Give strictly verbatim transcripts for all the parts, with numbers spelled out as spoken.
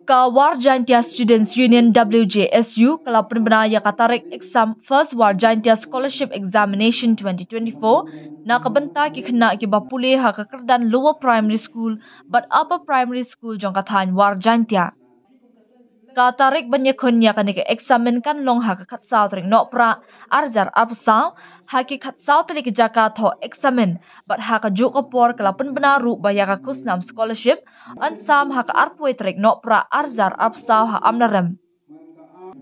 Ka War Jaintia Students Union W J S U ka la pynbna ïa ka tarik exam First War Jaintia Scholarship Examination twenty twenty-four na ka bynta ki khynnah kiba pule ha ka kyrdan Lower Primary School bad Upper Primary School jong ka thaiñ War Jaintia. Ka tarik ban ïakhun ïa kane ka eksamin kan long ha ka khatsaw tarik Nohprah arhajar arphew saw ha ki khatsaw tylli ki jaka thoh eksamin, bad ha kajuh ka por ka la pynbna ruh ba ïa ka khusnam scholarship yn sam ha ka arphew tarik Nohprah arhajar arphew saw ha Amlarem.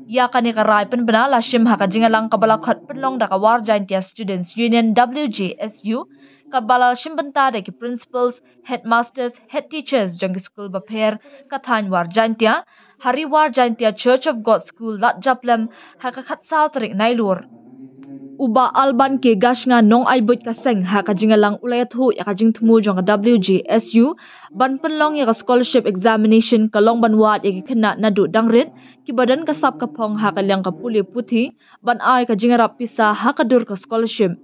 Ïa kane ka rai pynbna la shim ha ka jingïalang kaba la khot pynlong da ka War Jaintia Students Union W J S U, kaba la shim bynta da ki principals, headmasters, head teachers jong ki skul bapher ka thaiñ War Jaintia ha Ri War Jaintia Church of God School, Ladjaplem, ha ka khatsaw tarik Nailur. U Bah Alban K Gashnga, nongai buit ka seng, ha ka jingïalang u la ïathuh ïa ka jingthmu jong ka W J S U ban pynlong ïa ka scholarship examination ka long ban wad ïa ki khynnah naduh dang rit kiba don ka sap ka phong ha ka liang ka pule puthi, ban ai ka jingïarap pisa ha ka dur ka scholarship.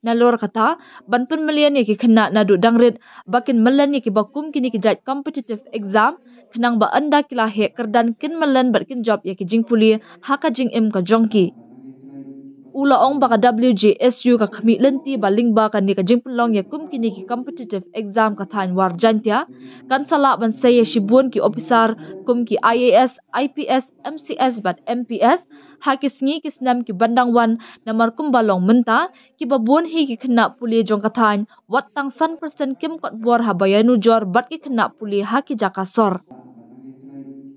Nalor kata, ban pynmlien ïa ki khynnah naduh dang rit ba kin mlien ïa kiba kum kine ki jait competitive exam, khnang ba ynda ki la heh kyrdan kin mlien bad kin jop ïa ki jingpule ha ka jingim ka jong ki. U la ong ba ka W J S U ka khmih lynti ba lyngba kane ka jingpynlong ïa kum kine ki competitive exam ka thaiñ War Jaintia kan sa lah ban sei ïa shibun ki ophisar kum ki I A S, I P S, M C S bad M P S ha ki sngi ki snem kiban dang wan, namar kumba long mynta, kiba bun hi ki khynnah pule jong ka thaiñ wat tang san percent kim kot bor haba ïanujor bad ki khynnah pule ha ki jaka sor.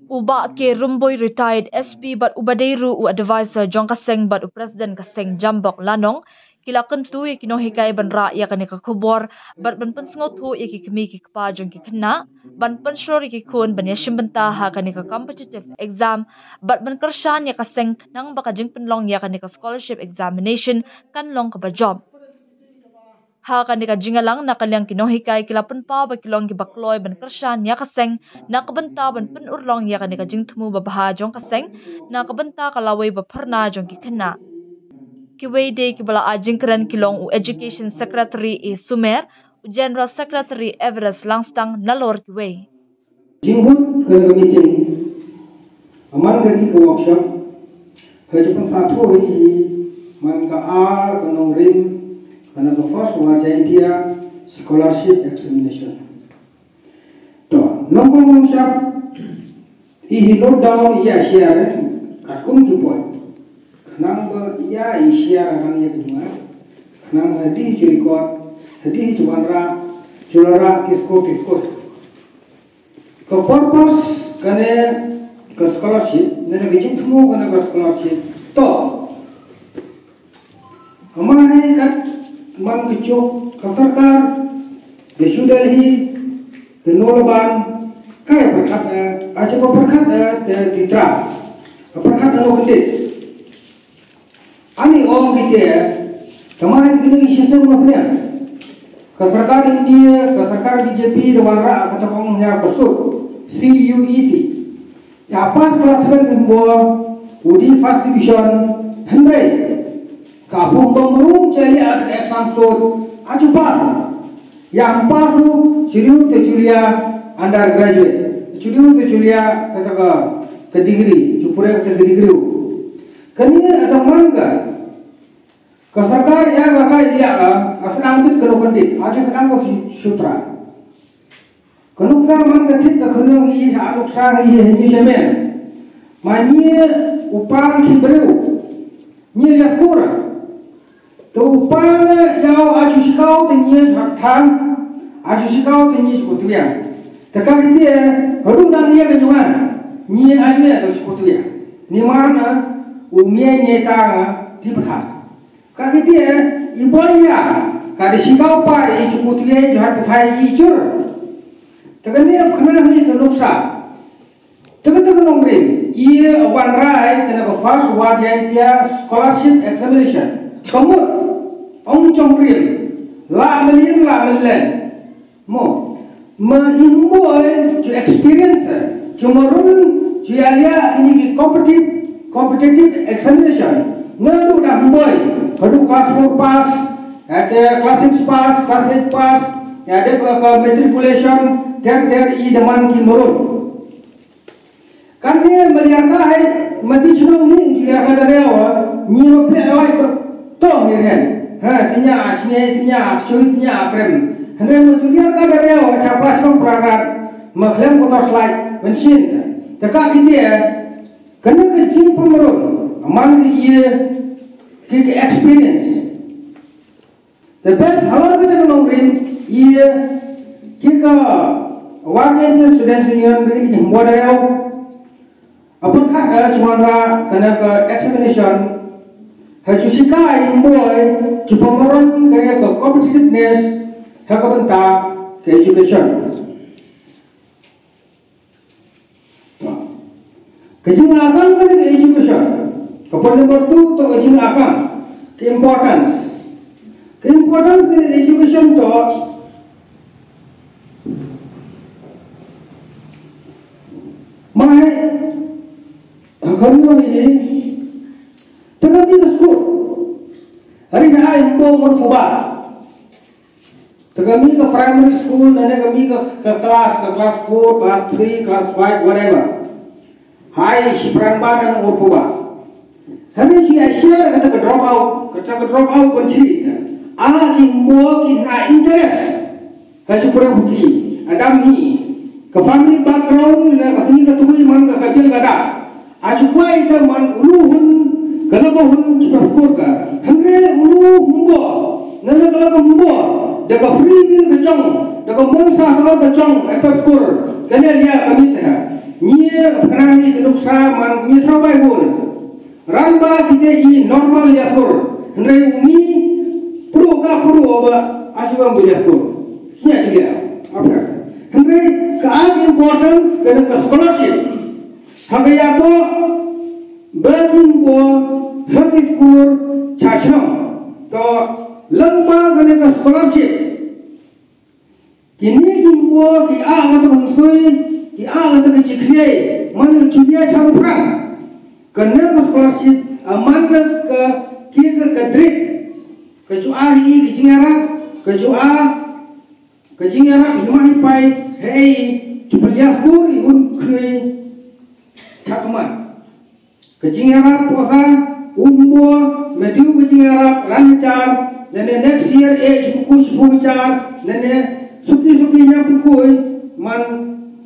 U Bah K Rymbui, retired S P bad uba dei ruh u advisor jong ka seng bad u president ka seng Jambok Lanong, ki la kyntu ïa ki nonghikai ban rah ïa kane ka khubor bad ban pynsngewthuh ïa ki kmie ki kpa jong ki khynnah ban pynshlur ïa ki khun ban ïashim bynta ha kane ka competitive exam bad ban kyrshan ïa ka seng khnang ba ka jingpynlong ïa kane ka scholarship examination kan long kaba jop. Ha kane ka jingïalang, na ka liang ki nonghikai ki la pynpaw ba ki long kiba kloi ban kyrshan ïa ka seng na ka bynta ban pynurlong ïa kane ka jingthmu babha jong ka seng na ka bynta ka lawei bapher na jong ki khynnah. Kiwei de kiba la ai jingkren ki long u Education Secretary A Sumer, u General Secretary Everest Langstang, nalor kiwei. Jingmut kane ka meeting, man ka ki ka workshop, ha ju pynsngewthuh hi man ka ar ka nongrim kane ka First War Jaintia Scholarship Examination. To, nongkong nongshap, i hi note down, i ïa share katkum ki point. Khnang ba i ïa i share nang ïa ki jingmut. Khnang hadien ju record, hadien ju wanrah, ju la rah ki skur ki skur. Ka purpose kane ka scholarship, ne ka jingthmu kane ka scholarship, to, ka ma hi kat man ka juk ka sorkar, ka shu Delhi, ka nolaban, ka ïa pyrkhat, eh, aja ka pyrkhat, eh, te titra. Ka pyrkhat na ka Ani ong kite, kama hai kini ki shisha mo sene. Ka sorkar India, ka sorkar B J P da wanrah kata kong nya ka SUT, C U E T. Ya pass class seven kumbo, udi first division, hynrei ka pum bamrung cha ya exam SUT, achu pass. Ya pass u, chu leit te chu leit undergraduate. Chu leit te chu leit kata ka, ka degree, chu pure kata ka degree. Kane ata man ka, ka sorkar ïa ka ka ïa ka, ka sdang bit ka nongkyndiah, ha ka sdang ka sutra. Ka nuksa man ka thik ka khynñiuh i ha nuksa i ha ni shamen. Ma ni u pang ki briew, ni ïa skura. To u pang ïa u achu shikaw te ni chak thang, achu shikaw te ni chukutwiang. Te ka kiti, hadu nang ïa ka nyungan, ni achu ïa to chukutwiang. Ni mana, u mie ni ta nga, ti patha. Ka kiti, i boy ya, ka de shikaw pa, i chukutwiang, i juhat patha, i chur. Te ka ni khana hi ka nuksa. Te ka te ka nongrim, i wanrah, te na ka First War Jaintia Scholarship Examination. Ka mut, ong jong rim, la million, la million. Mo, ma i mboy, ju experience, ju marun, ju ya lia, ini ki competitive, competitive examination. Nga du da mboy, hadu class four pass, ya te class six pass, class eight pass, ya te ka, ka matriculation, ter ter i daman ki marun. Kan ne ma liar ka hai, ma ti chnong hi, ju liar ka da reo, ni ma ple ai ba to hi ren. Ha, tinya asne, tinya asui, tinya akrem. Hande ma ju liar ka da reo, chapa chnong prarat, ma klem ko tor slide, mensin. Te ka kite, kane ka jing pemron, man ki ye, ki ki experience. The best halor kata ka nongrim, ïa ki ka War Jaiñtia Students Union ba ki hynbor da reo. Apun khat da chuan ra kane ka examination. Ha chu sikai hynbor, chu pamaron kane ka competitiveness, ha ka bynta ka education. Ka jingakam ka dei ka education. Ka point number two to ka jingakam. Ka importance. Ka importance ka dei ka education to. Mai. Ka ngi ni. Tengah ni ka school. Hari ha ai hynbor umur pubah. Te ka mih ka primary school, ne ka mih ka, ka class, ka class four, class three, class five, whatever. Hai, shi pran ba ne ur pubah. Hynrei shi ai share kata ka drop out, kata ka drop out ban chiri. A ki mo ki na interest. Ka shi pura buti. Adam hi. Ka family background, ne ka sini ka tui man ka ka biang ka da. Aju kwai te man ulu hun, ka la ka hun chu pep skur ka. Hynrei ulu humbo, nane ka la ka humbo, da ka free will ka jong, da ka mon sa sa ka jong, e pep skur, kane lia ka mit ha. Ngi khnang ni ka nuksa man ngi thrang bai hun. Ran ba kite i normal lia skur. Hynrei u ngi, pru ka pru ba, aju bang lia skur. Nia chu lia, apa. Hynrei ka importance ka ka scholarship. Ha ka ïa to, ba kin bo, ha ki skur, cha chnong. To, lang ba kane ka scholarship. Kini kin bo, ki a ka ta sui, ki a ka ta ka chikhlei, man ka chulia cha u prang. Kane ka scholarship, a man ka ki ka ka drik. Ka chu a hi, ka jingara, ka chu a, ka jingara, hi ma hi pai, hei, chu plia skur, i un khnui, cha ka man. Ka jingïarap pisa, umbo, mediu ka jingïarap, ran hajar, nane next year, eh, shiphew, shiphew hajar, nane suki, suki, ñiaw phew, man,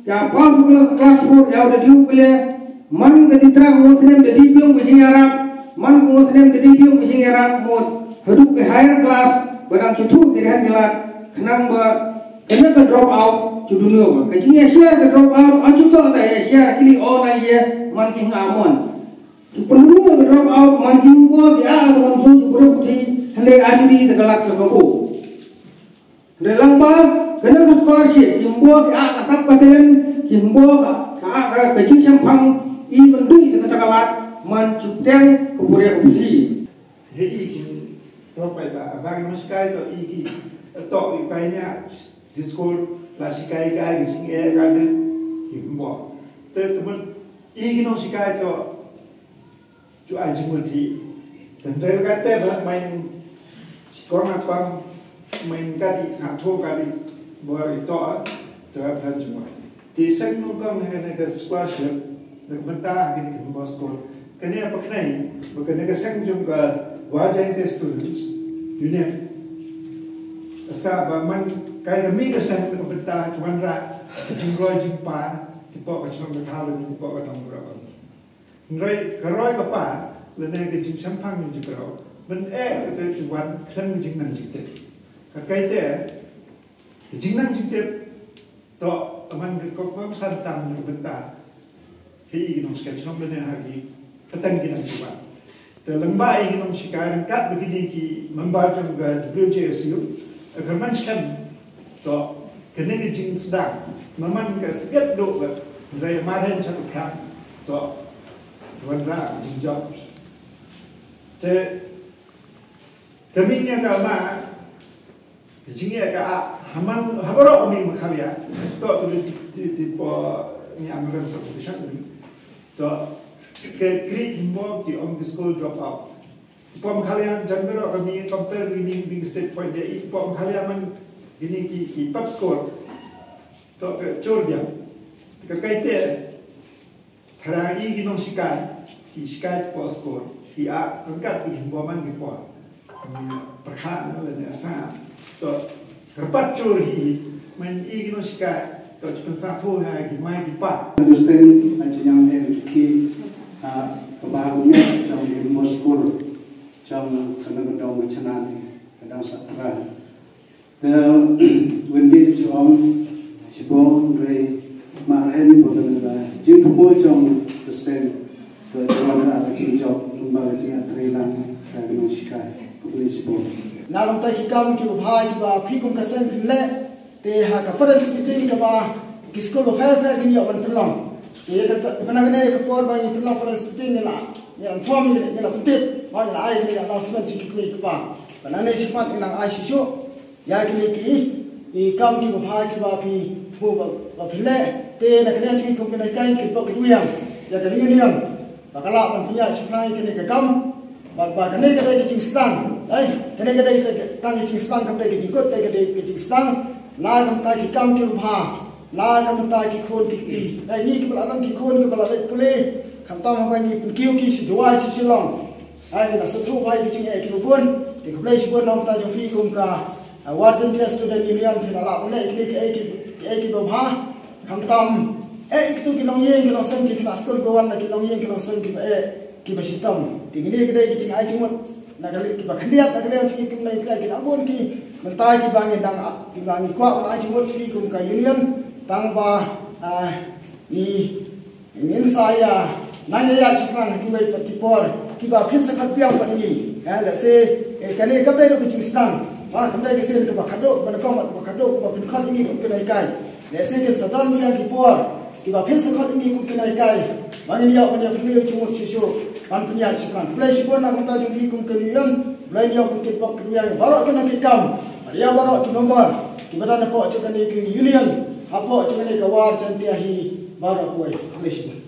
ka pass ka class four, ïa, da diu bele, man, ka ditra, ka snem, da di biang ka jingïarap, man, ka snem, da di biang ka jingïarap, mut, haduh ka higher class, ba dang shu thuh ki rhan ki lad, khnang ba, kane ka drop out, chu dun ba. Ka jingïashare ka drop out, a chu to ta ïashare, kili o na ye, man ki nga mon. Pynrung ka drop out man ki ngko ki a ka mon su su bro ti hynrei a judi da ka lak ka ko. Hynrei lang ba kane ka scholarship ki ngko ki a ka sap ka telen ki ngko ka ka ka jingshemphang i bendui da ka lak man chupteng ka puria ka puthi. Hei ki drop out ba ba ki masikai to i ki to i kai nya Discord la sikai kai ki sing e ka ne ki ngko. Te temen i ki nong sikai to Ju ai jingmut hi. Tang dei ka te ba main skor na kwang main ka di na tho ka di bo i to a te ba plan jingmut. Ti seng nu kong ne ne ka scholarship ne ka benta ki ni ka bo skor. Ka ne pa khnai ba ka ne ka seng jong ka War Jaiñtia Students Union. Sa ba man kai ka mi ka seng ka benta ka wan ra jingroi jingpa ti po ka chnong ka thaw ni ti po ka tong ka Hynrei ka roi ka par lane ka jingshemphang jong ka roi ban eh kata ju wan khlem ka jingnang jingtip. Ka kaite ka jingnang jingtip to aman ka kong kongsan tam na ka bynta ha i ki nongsikai chnong lane ha ki pateng ki nang ju wan. Te lyngba i ki nongsikai ryngkat bad kine ki member jong ka W J S U ka man skhem To, kane ka jingsdang, namar ka sget dok ka, hynrei mar hen cha tu kham, to, wanrah jingjop. Te, kami nia ka ma, ka jingeh ka a, haman, habaroh kami ma khalia, to, tu ti, ti, ti po, ni amrem sa tu shan, to, ke kri kimbo ki ong ki school drop out. Pom khalia jan bero kami compare kini big state point dia i pom khalia man kini ki ki pap score. To ke chor dia. Ka kaite Thrang i ki nongsikai, ki sikai hapoh skul, ki ah ryngkat ki bymman ki por. Ngi pyrkhat na lane sa. To kyrpad jur hi, man i ki nongsikai, to jingpynsah pho ha ki mai ki pa. Justin, a jingïang eh ki, ah, kaba ha kumne, jong ki bymman skul, jong ka nong ka dong ka chana ni, ka dong sa pra. Te Wendy jong shibun re ma hen bo ben la jing pho jong pesen. Te jong ka jing jong ba ka jing atri lang ka nong sikai. Ko ni shibun. Na lam ta ki kam ki ba ki ba phi kum ka seng phi le. Te ha ka parents meeting ka ba ki school ba pher pher ki nyo ban pynlong. Te ka ta ba na ne ka por ba ni pynlong parents meeting ni la. Ni la form ni la pyntip. Ba ni la ai ni la announcement chi ki kumi ka ba. Ba na ne sipat ni la ai shishu. Ïa kine ki, i kam ki ba pha ki ba phi, phu ba, ba phi leh, te na kane ki kum kine kan ki ba ki duyang, ïa ka union, ba ka lah ban pynïaid shaphrang ïa kine ka kam, ba, ba kane ka dei ka jingsdang, ai, kane ka dei ka tang ka jingsdang, kam dei ka jingkut, dei ka dei ka jingsdang, na ka bynta ki kam ki ba pha, na ka bynta ki khun ki kti, ai, ngi ki ba la don ki khun ki ba la leit pule, khamtam haba ngi pynkiew ki shi Jowai shi Shillong. Ai, ngi la sngewthuh ba ïa ki jingeh ki ba bun, te khublei shibun na ka bynta jong phi kum ka, ah, War Jaintia Student Union phi la lah ban leh ïa kine kiei ki, kiei ki ba bha. Khamtam, eh, ïa kitu ki longïing ki longsem ki khynnah skul ba wan na ki longïing ki longsem ki ba eh, ki ba shitom. Te kine ki dei ki jingai jingmut na ka liang ki ba khyndiat na ka liang jong ngi kum na ki la bun ki bynta ki ba ngi dang, ki ba ngi kwah ban ai jingmut sha phi kum ka union. Tang ba, ah, ngi Ngin sa ïa nang ïa ïaid shaphrang ha kiwei pat ki por kiba phin sa khot biang pat ngi. Eh, lehse, eh, kane kam dei ruh ka jingsdang. Ba kam dei ka sien kaba khadduh, ba nyngkong pat kaba khadduh, kaba phin khot ngi kum ki nonghikai. Lehse kin sa don biang ki por kiba phin sa khot ngi kum ki nonghikai. Ba ngin ïoh ban ïa pynlong jingmut shisha ban pynïaid shaphrang. Khublei shibun na ka bynta jong phi kum ka union. Khublei ïa phi ki pok ki biang baroh ki nongkitkam. Ïa baroh ki member kiba don hapoh jong kane ka union. Hapoh jong kane ka War Jaintia hi baroh kawei. Khublei shibun.